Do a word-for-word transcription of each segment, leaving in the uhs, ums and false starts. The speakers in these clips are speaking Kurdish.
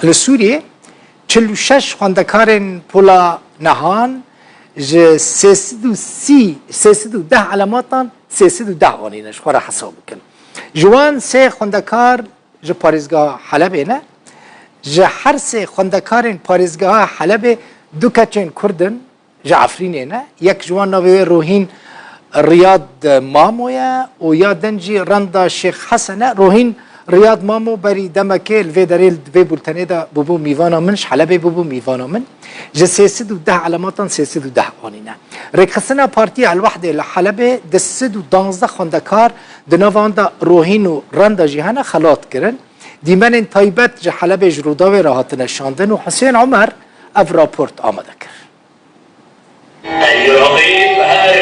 Li Sûriyê çil û şeş xwendekarên Pola Nehan ji sê sed û sî, sê sed û deh elematan sê sed û deh anîne, ji xwe re hesab bikin. Ji wan sê xwendekar ji parêzgeha Helebê ne. Ji her sê xwendekarên parêzgeha Helebê du keçên Kurd in, ji Efrînê ne. Yek ji wan navê wê Rohîn Riyad Mamo ye û ya din jî Renda Şêx Hesen e. Rohîn Riyad Mamo berî demekê li vê derê, li vê bultenê de bûbû mîvana min, ji Helebê bûbû mîvana min. Ji sê sed û deh elematan sê sed û deh anîne. Rêkxistina Partiya El Wehdê li Helebê du sed û duwazdeh xwendekar di nav wan de Rohîn û Renda jî hene xelat kirin. Dîmenên taybet ji Helebê ji Rûdawê re hatine şandin û Husên Omer ev raport amade kir. Ey raqîb her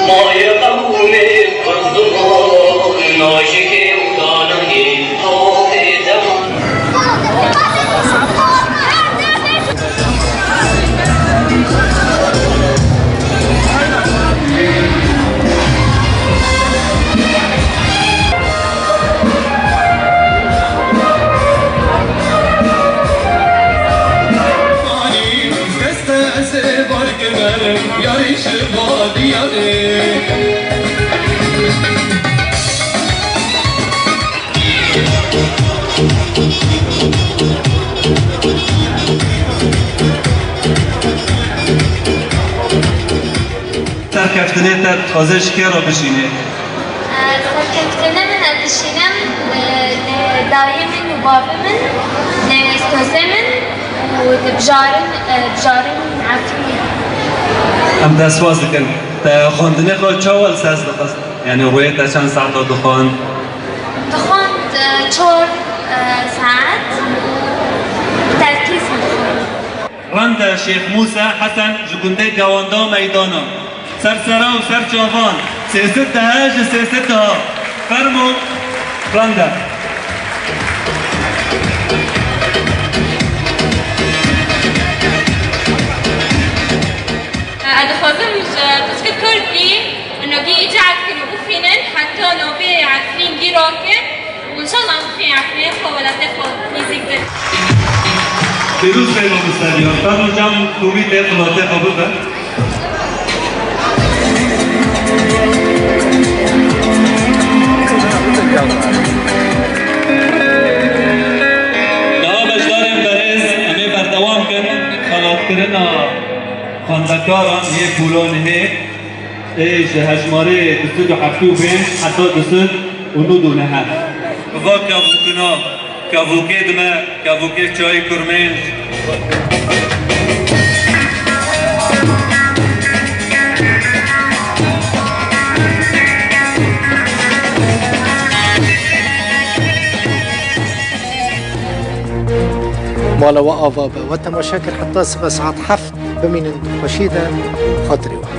mayê qewmê Kurd û nojikê û dananî topê deman. Serkeftinê te dixwaze ji kê re bişînê? Serkeftinê min ez dişînim, e, li dayê min û bavê min, li stozê min û li bijarin, e, bijarin Efrînê. Em destwaz dikin. Te xwendinê xwe çawa li ser dixist? Yani rûyê te çend saeta dixwend? Dixwend, e, çar, e, saet û terkîz dixwend. Rende Şêx Mûse Hesen ji gundê Gewanda Meydana. Ser sera û ser çavan, sê sed dehe ji sê sed deha. Fermo, rende. Ez dixwazim ji piçkek Kurdî, nokî îca Efrîn û bixwînin, heta navê Efrîn gî rakin. Û înşallah em bixwînin Efrînê xwe welatê xwe nêzîk bin. Pîroz be mamoste Diyar. Fermo cem komî tê xilatê xwe bibe. Niha beşdarên berêz, em ê berdewam kin xelatkirina xwendekaran yê Polonihê. Ê ji hejmarê du sed û heftê û pênc heta du sed û nod û neh. Bi va kevokina, kevokê dime, kevokê çayê kurmênc. Mala we ava be. We temaşe kir heta sibe saet heft. Bimînin di xweşî de, xatirê we.